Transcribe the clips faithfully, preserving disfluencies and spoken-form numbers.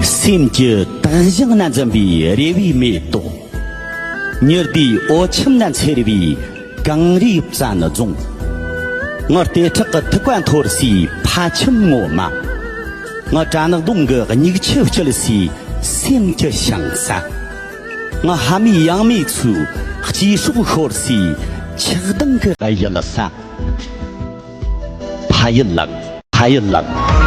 སེམས་ཀྱི་དག་ཞིང་ན་འཛིན་པའི་རེ་བའི་མེ་ཏོག་ཉི་ཟླའི་འོད་ཆེམ་ན་འཚེར་བའི་གངས་རིའི་བཙན་རྫོང་། ངའི་ལྟེ་ཁྲག་གི་ཐིགས་པ་འཐོར་སའི་ཕ་ཁྱིམ་ངོ་མ། ངའི་སྦྲ་ནག་ལྡུམ་གི་མྱིག་ཆུ་བསྐྱལ་སའི་སེམས་ཀྱི་ཞིང་ས། ངའི་ཕ་མེས་ཡང་མེས་ཚོའི་སྐྱེས་སྲོག་ཤོར་སའི་ཆགས་སྡང་གི་གཡུལ་ས། ཕ་ཡུལ་ལགས། ཕ་ཡུལ་ལགས།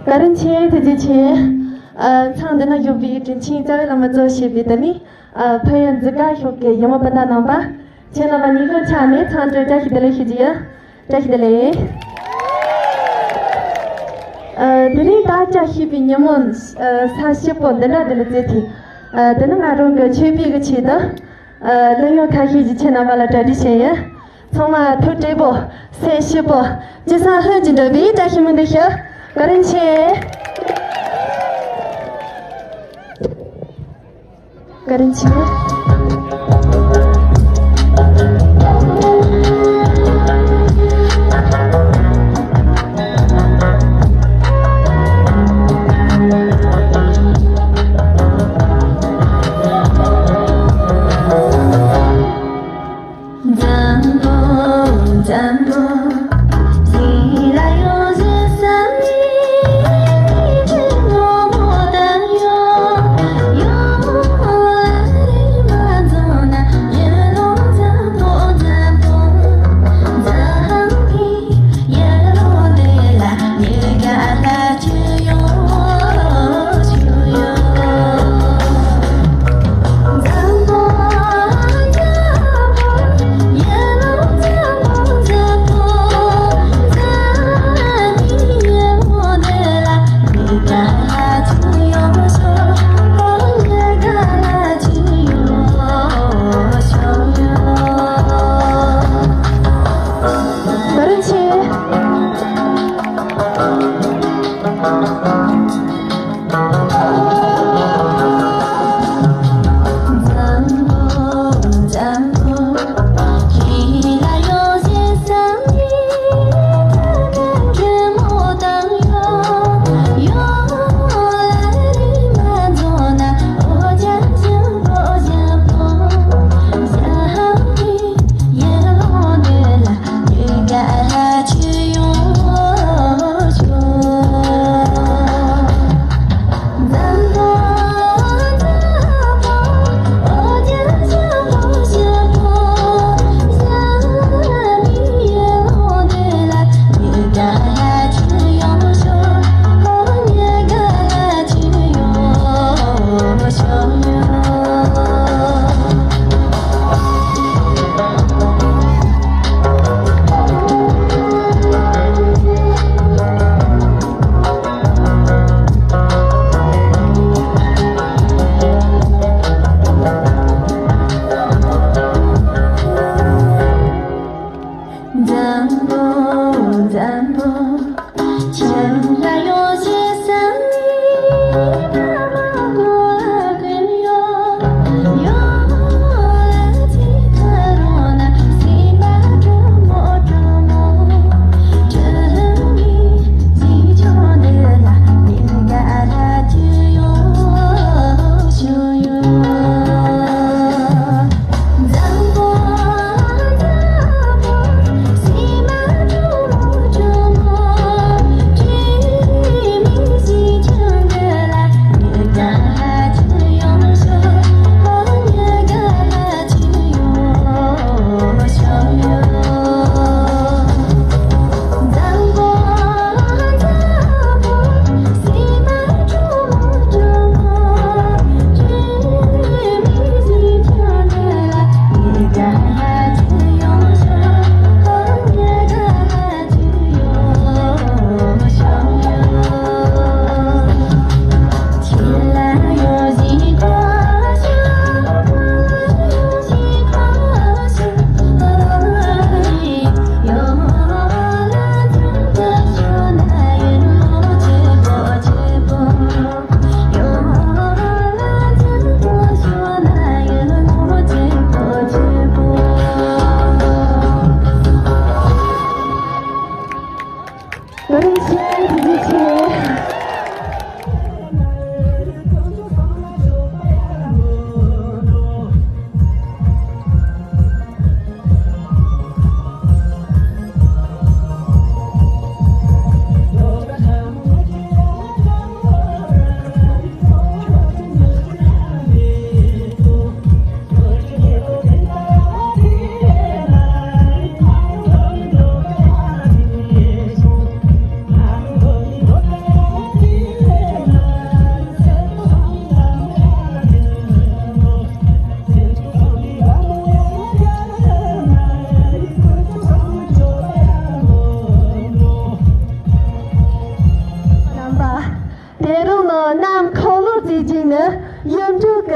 བཀའ་དྲིན་ཆེ། ཐུགས་རྗེ་ཆེ། ཨ། ཚང་འདི་ན་བཞུགས་པའི་དྲིན་ཆེན་རྩ་བའི་བླ་མ་གཙོ་བྱས་པའི་དེ་ནི། ཨ། ཕན་ཡོན་འཛིན་གྲྭ་ཤོག་གི་ཡུལ་མི་སྤུན་ཟླ་རྣམ་པ། ཁྱེད་རྣམ་པ་ཉིན་གང་ཆ་ནས་ཚང་མར་བཀྲ་ཤིས་བདེ་ལེགས་ཞུ་རྒྱུ་ཡིན། བཀྲ་ཤིས་བདེ་ལེགས། ཨ། དེ་རིང་ད་བཀྲ་ཤིས་པའི་ཉིན་མོ། ཨ། ས་སྐྱིད་པོ་འདི་འདྲ་འདི་ལ་བཙལ་ཏེ། ཨ། དེ་ནི་ང་རང་གི་མཆོད་པའི་གི་ཆེད་དུ། ཨ། གླུ་དབྱངས་ཁ་ཤས་ཀྱིས་ཁྱེད་རྣམ་པ་ལ་གྲ་སྒྲིག་བྱས་ཡོད། ཚང་མ་ཐུགས་བདེ་པོ། སེམས་སྐྱིད་པོ། ཅི་བསམ་ལྷུན་གྱིས་འགྲུབ་པའི་བཀྲ་ཤིས་སྨོན་འདུན་ཞུ། བཀའ་དྲིན་ཆེ། བཀའ་དྲིན་ཆེ།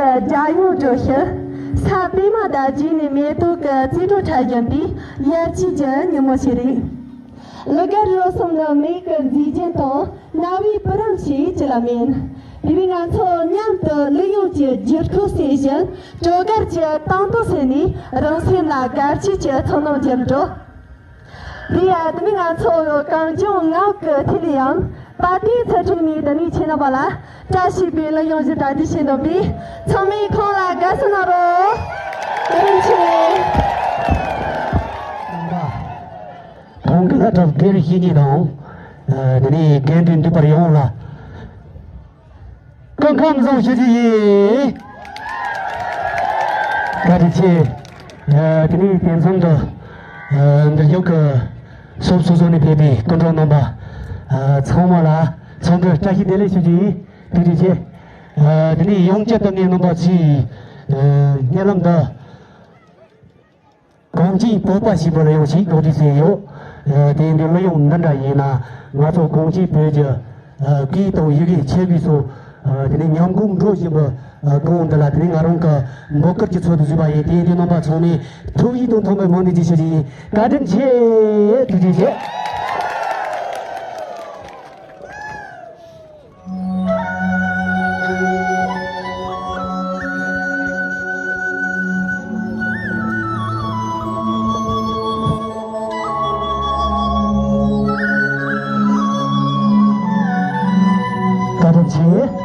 རྒྱལ་ཡོངས་སྒྲོལ་ཞིང་། ས་པད་མ་དང་བཅས་ནས་མེ་ཏོག་གི་རྩི་འཕྲོ་འཁྲབ་བཞིན་པའི་ཡར་སྐྱེས་ཀྱི་ཉིན་མོ་ཞིག་རེད། ལུ་གར་རོ་གསུམ་ནི་མེ་གི་མཛེས་རྒྱན་དང་རྣ་བའི་སྤུ་རམ་ཞིག་ཅི་ལ་མིན། དེ་བས་ང་ཚོ་མཉམ་དུ་ལུས་ཡོངས་ཀྱི་རྒྱུད་སྐུད་གསོས་ཤིང་སྤྲོ་གར་གྱི་དྭངས་སྟོབས་སད་ནས་རང་སེམས་ལ་གར་སྐྱེས་ཀྱི་ཚོར་སྣང་བརྒྱབ་འགྲོ། དེ་ཡང་དེ་ནི་ང་ཚོ་གངས་ལྗོངས་ངག་གི་ཐིག་ལེའམ་དཔལ་ལྡན་ཚུལ་ཁྲིམས་ནས་དེ་ནི་ཁྱེད་རྣམ་པ་ལ་བཀྲ་ཤིས་པའི་གླུ་དབྱངས་ཤིག་གྲ་སྒྲིག་བྱས་འདུག་པས། ཚང་མས་ཁོང་ལ་དགའ་བསུ་གནང་རོགས། བཀའ་དྲིན་ཆེ། ཁོང་གི་ལྷ་གྲྭ་སྒེར་བཤེས་གཉེན་དང་། དེ་ནས་རྒན་འདུས་འདུས་པར་ཡོངས་ལ། སྐུ་ཁམས་བཟང་ཞུ་རྒྱུ་ཡིན། བཀའ་དྲིན་ཆེ། དེ་ནས་དེ་མཚུངས་སུ། འདིར་བཞུགས་ཀྱི་ཕྱོགས་སོ་སོ་ནས་ཕེབས་པའི་སྐུ་མགྲོན་རྣམ་པ། ཚང་མ་ལ་འཚམས་འདྲི་བཀྲ་ཤིས་བདེ་ལེགས་ཞུ་རྒྱུ་ཡིན། བཀའ་དྲིན་ཆེ། དེ་ནས་ཡང་བསྐྱར་དུ་ངས་རྣམ་པ་ཚོའི་སྙན་ལམ་འདི། གངས་ཅན་བོད་པ་ཞེས་པ་ལ་ཡང་ཞིག་གོ་སྒྲིག་བྱས་ཡོད། དེ་ཡིན་དུས་གླུ་དབྱངས་འདི་འདྲ་ཡིན་ན་ང་ཚོ་གངས་ཅན་བོད་ཀྱི་སྐད་དང་ཡི་གེ་ཆོས་གོས་སོགས། དེ་ནས་ཉམས་གུང་འགྲོ་བཞིན་པའི་གོང་འདི་ལ་དེ་ནས་ང་རང་གི་འབོད་སྐུལ་གྱི་ཚུལ་དུ་བཞུགས་པ་ཡིན། དེ་ཡིན་དུས་རྣམ་པ་ཚང་མས་ཐུགས་ཡིད་དང་མཐུན་པའི་ངང་ནས་ཅིག་ཞུ་རྒྱུ་ཡིན། བཀའ་དྲིན་ཆེ། ཐུགས་རྗེ་ཆེ། བཀའ་དྲིན་ཆེ།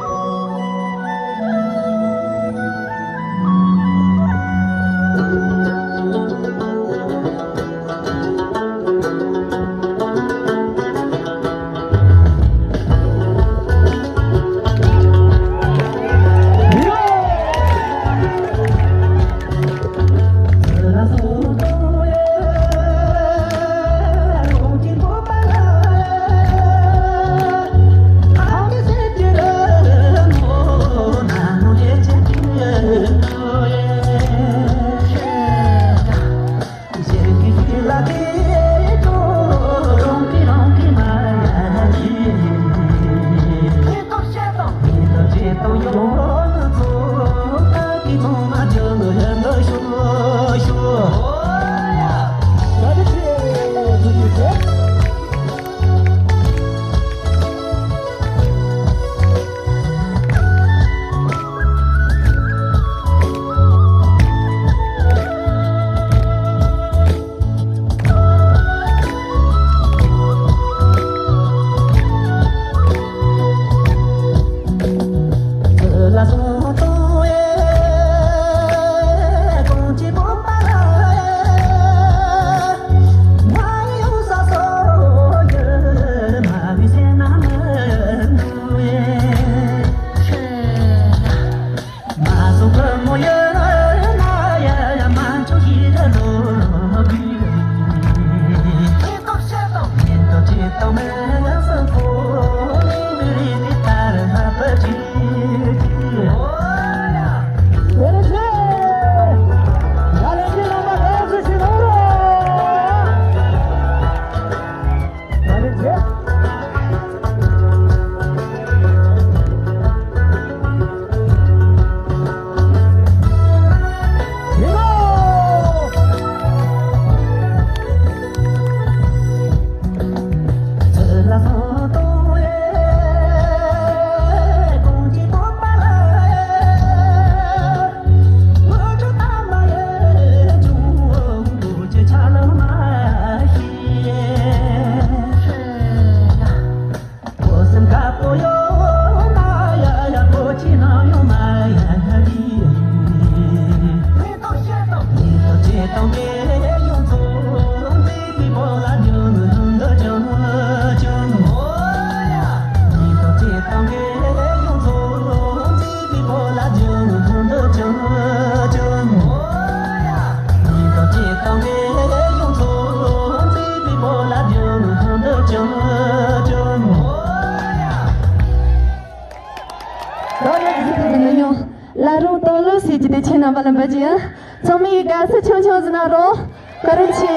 ད་ནི་གཟིགས་ཏེ་ཡིན་ཡང་བླ་རུང་སྟོང་ལོ་ཟེར་གྱི་དེ་ཁྱེད་རྣམ་པ་ལ་འབུལ་གྱི་ཡིན། ཚང་མས་དགའ་བསུ་ཆུང་ཆུང་ཟིག་གནང་རོགས། བཀའ་དྲིན་ཆེ།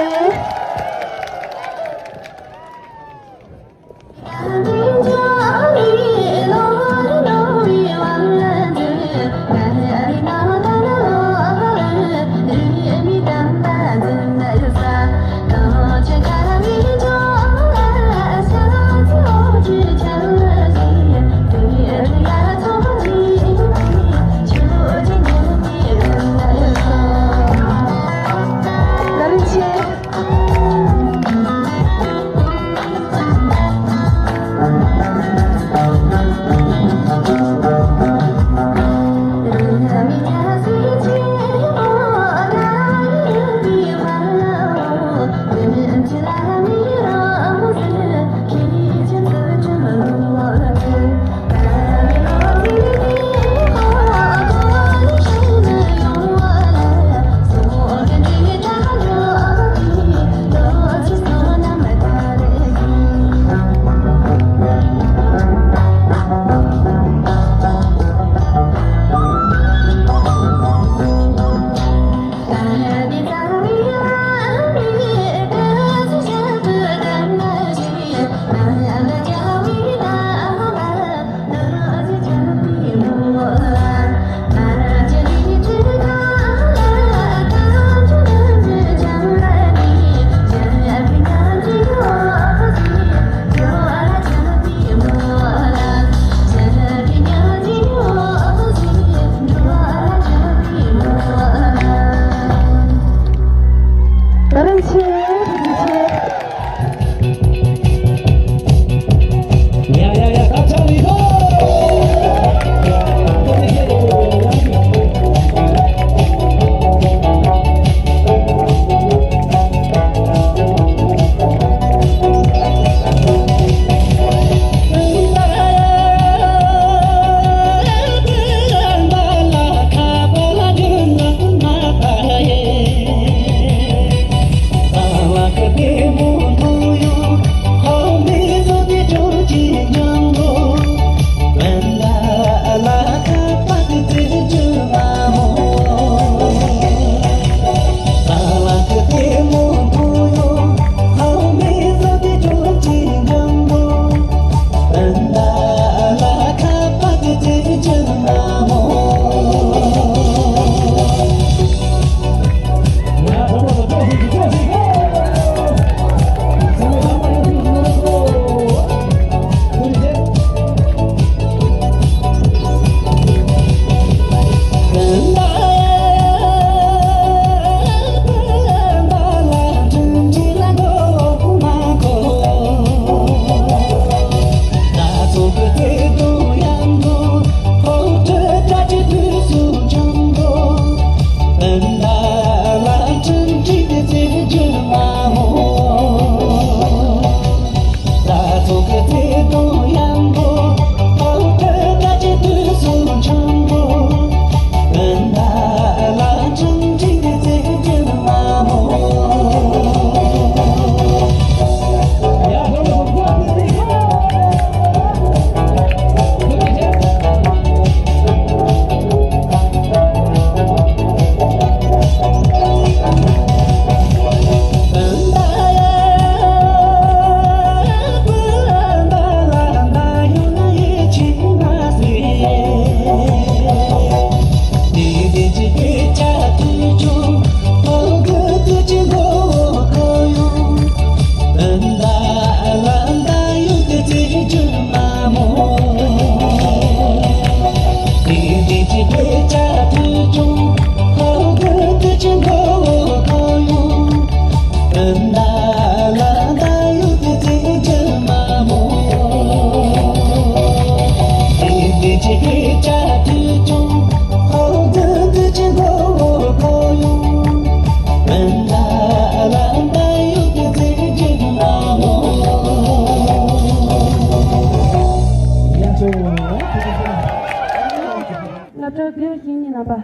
པ།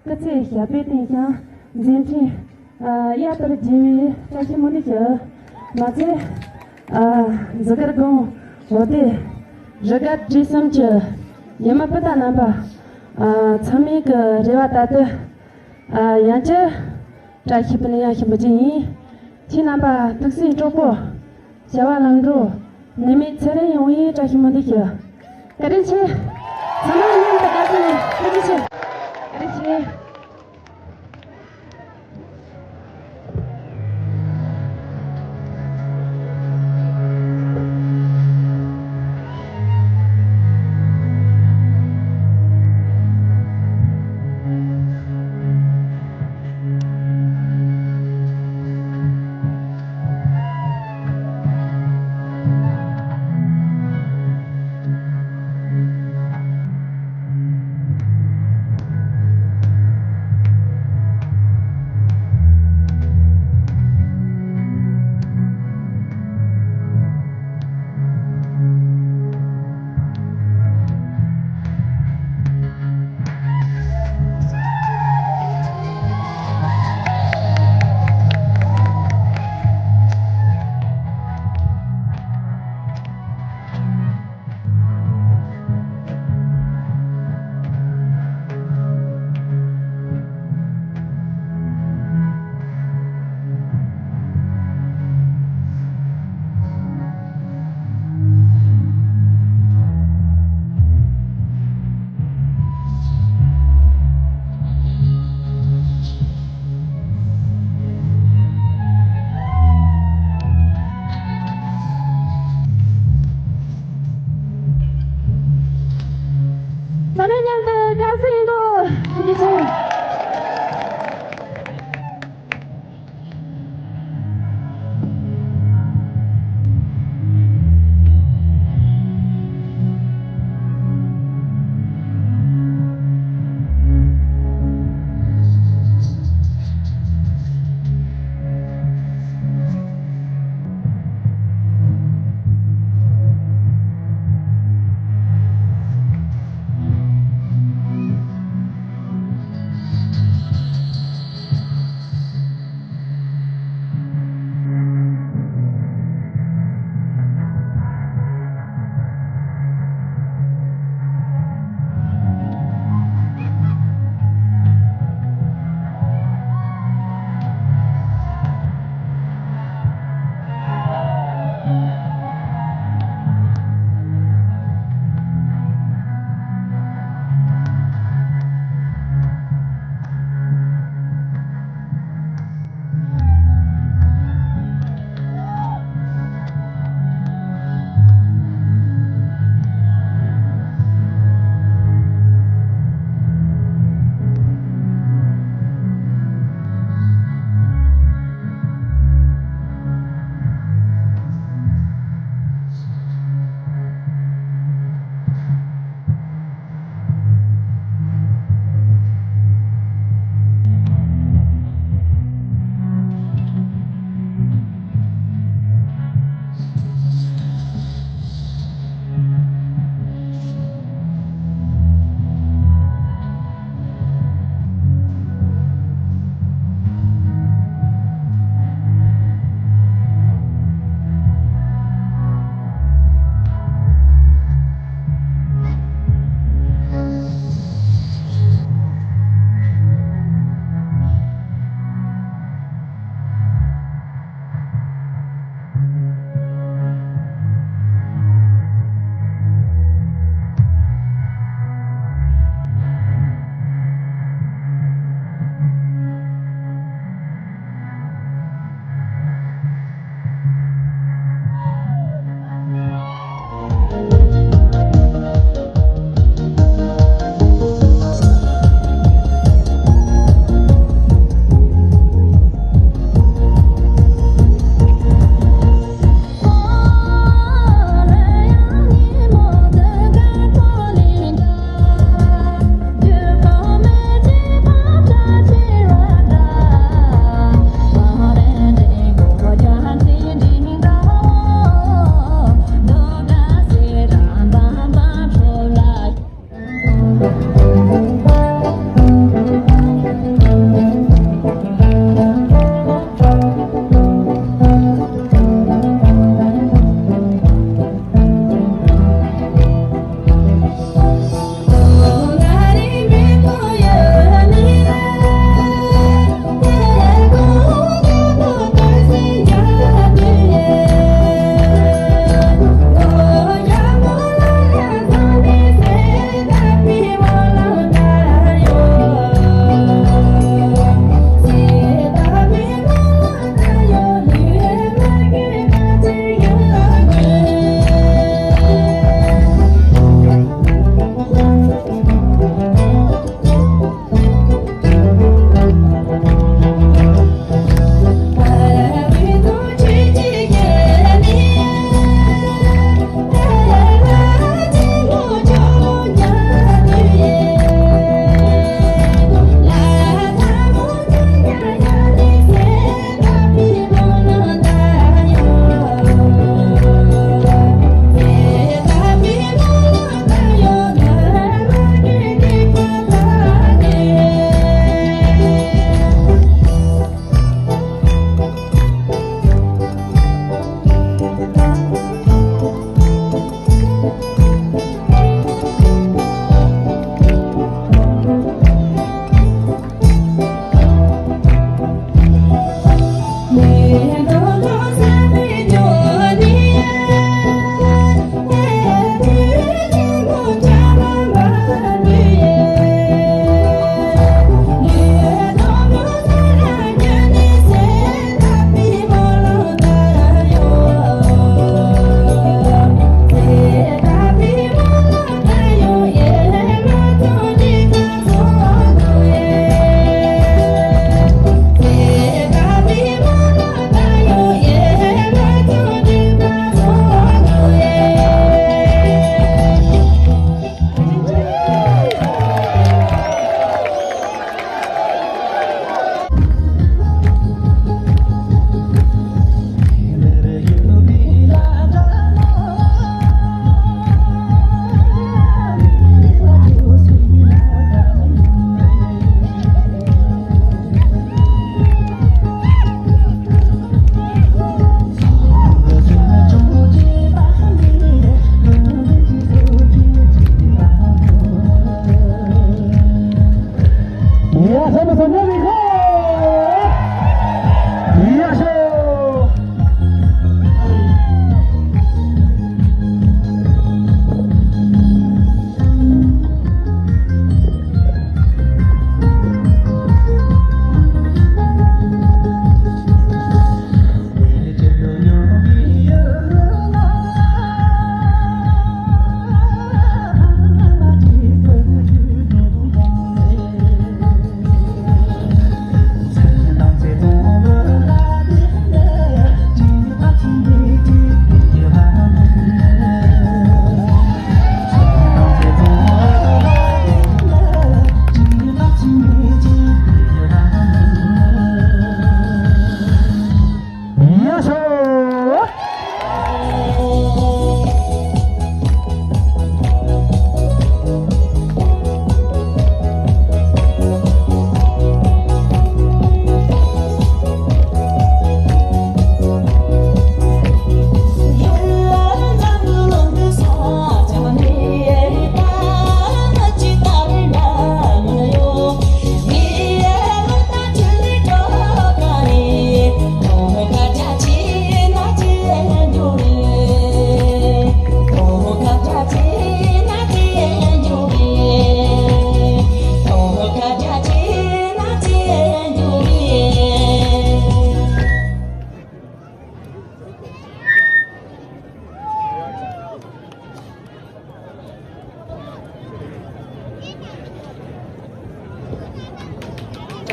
སྐུ་ཚེ་ཞབས་པད་བརྟན་ཞིང་མཛད་འཕྲིན་ཨ་དབྱར་ལྟར་རྒྱས་པའི་བཀྲ་ཤིས་སྨོན་འདུན་ཞུ། མ་ཚད་ཨ་འཛི་སྒར་དགོན་འོ་དེ་རི་སྒར་བགྲེས་གསུམ་གྱི་ཡུལ་མི་སྤུན་ཟླ་རྣམ་པ་ཨ་ཚང་མའི་གི་རེ་བ་ལྟར་དུ་ཨ་ཡང་བསྐྱར་བཀྲ་ཤིས་པད་ཡངས་ཞུ་རྒྱུ་ཡིན། ཁྱེད་རྣམ་པ་ཐུགས་སྲས་གྲོགས་པོ། བྱ་བ་ལམ་འགྲོ། ནད་མེད་ཚེ་རིང་ཡོང་བའི་བཀྲ་ཤིས་སྨོན་འདུན་ཞུ། བཀའ་དྲིན་ཆེ། ཚང་མ་མཉམ་དུ་བཀའ་དྲིན་ཆེ། ཐུགས་རྗེ་ཆེ། བཀའ་དྲིན་ཆེ། ཚང་མས་མཉམ་དུ་དགའ་བསུ་ཡིན་དོ། ཐུགས་རྗེ་ཆེ།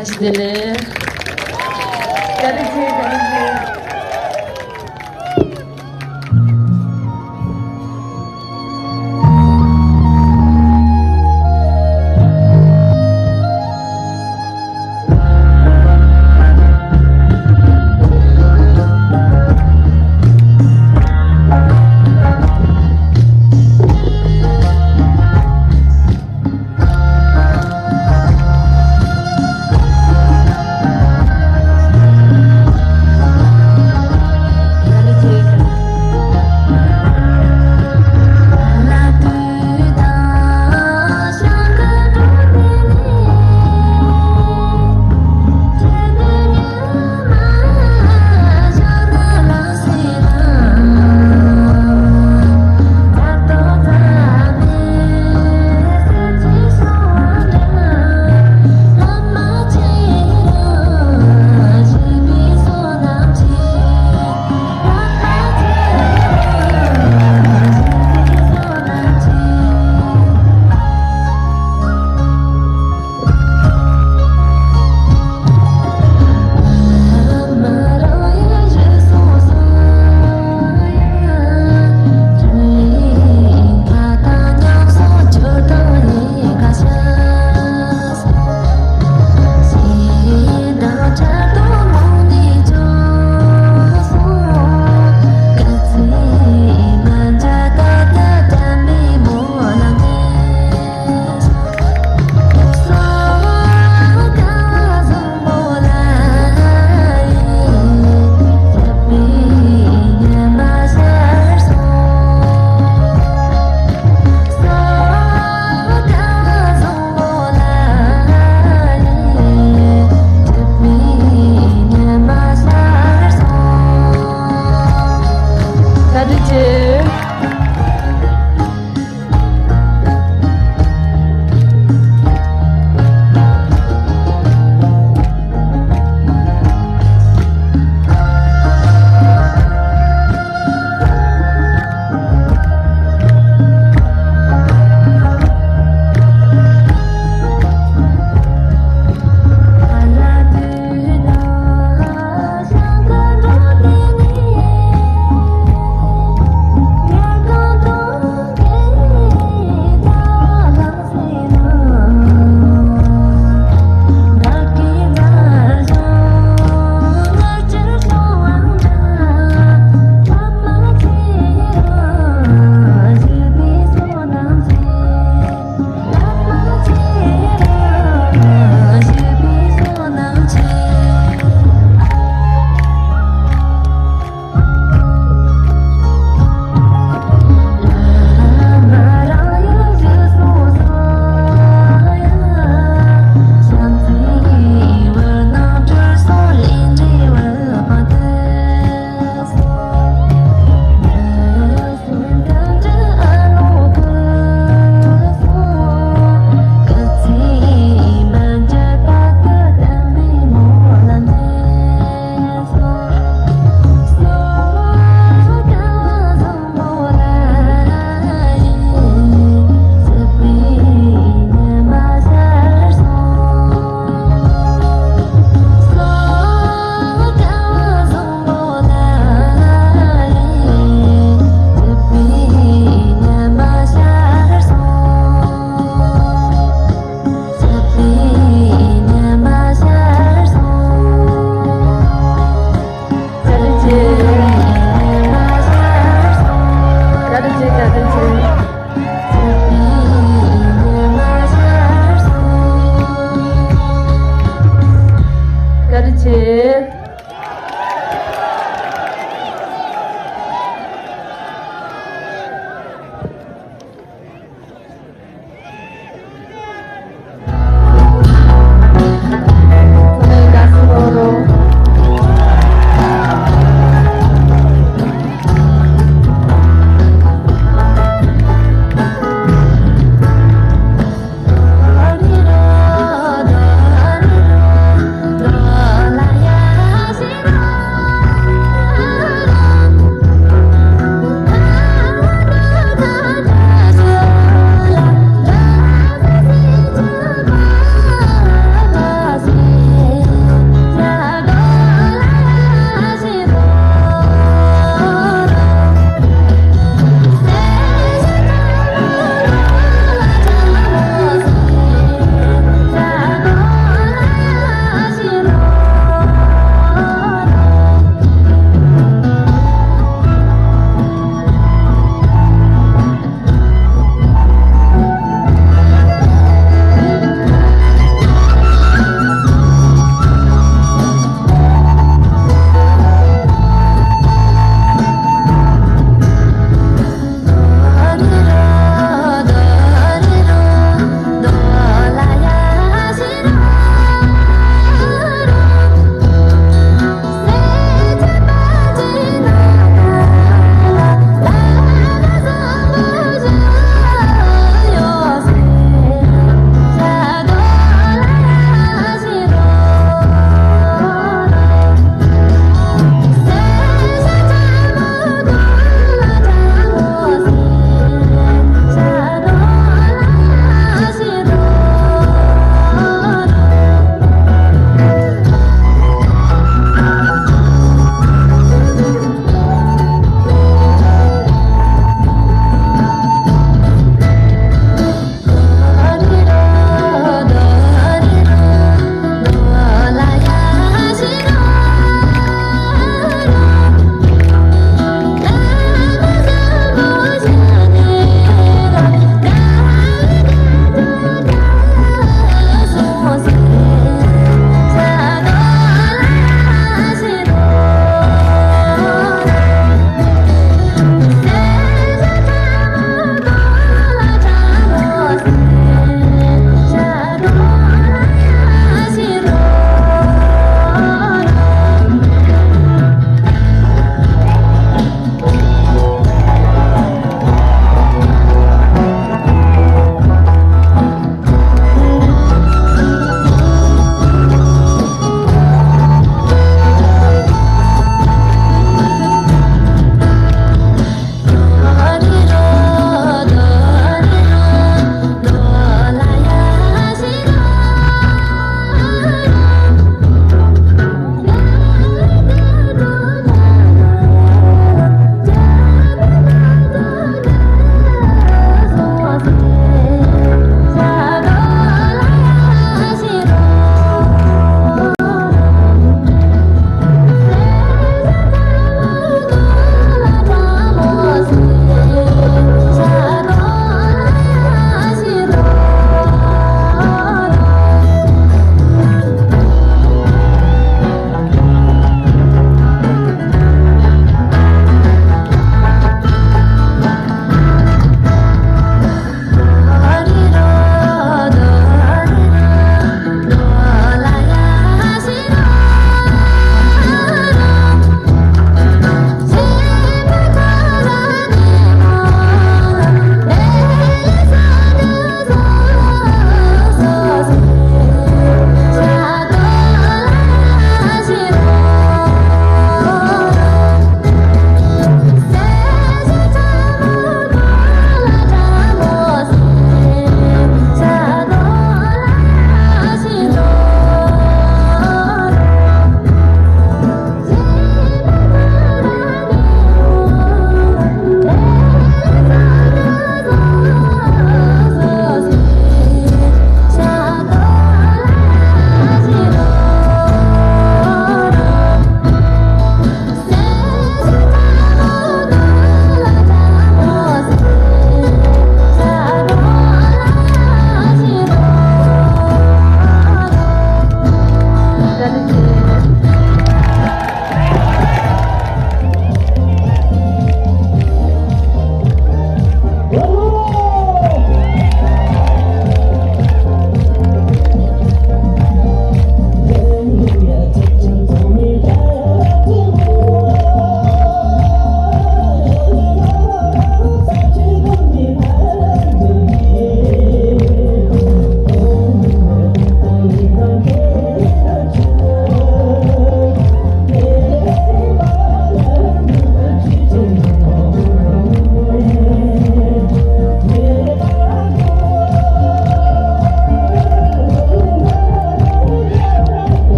བཀྲ་ཤིས་བདེ་ལེགས། བཀྲ་ཤིས་བདེ་ལེགས།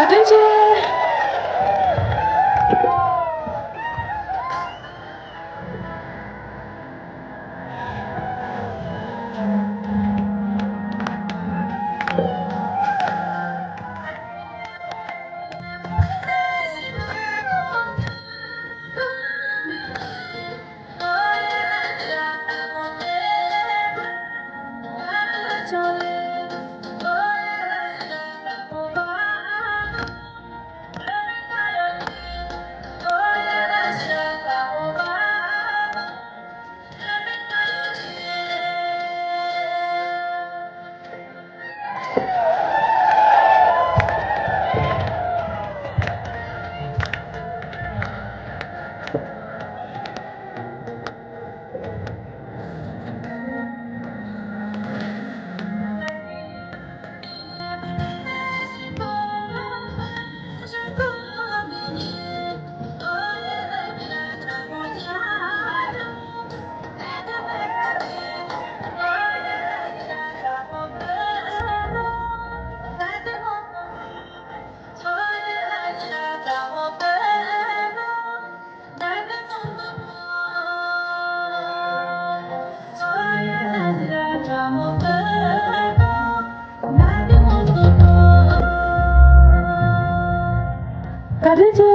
བཀའ་དྲིན་ཆེ། བཀའ་དྲིན་ཆེ།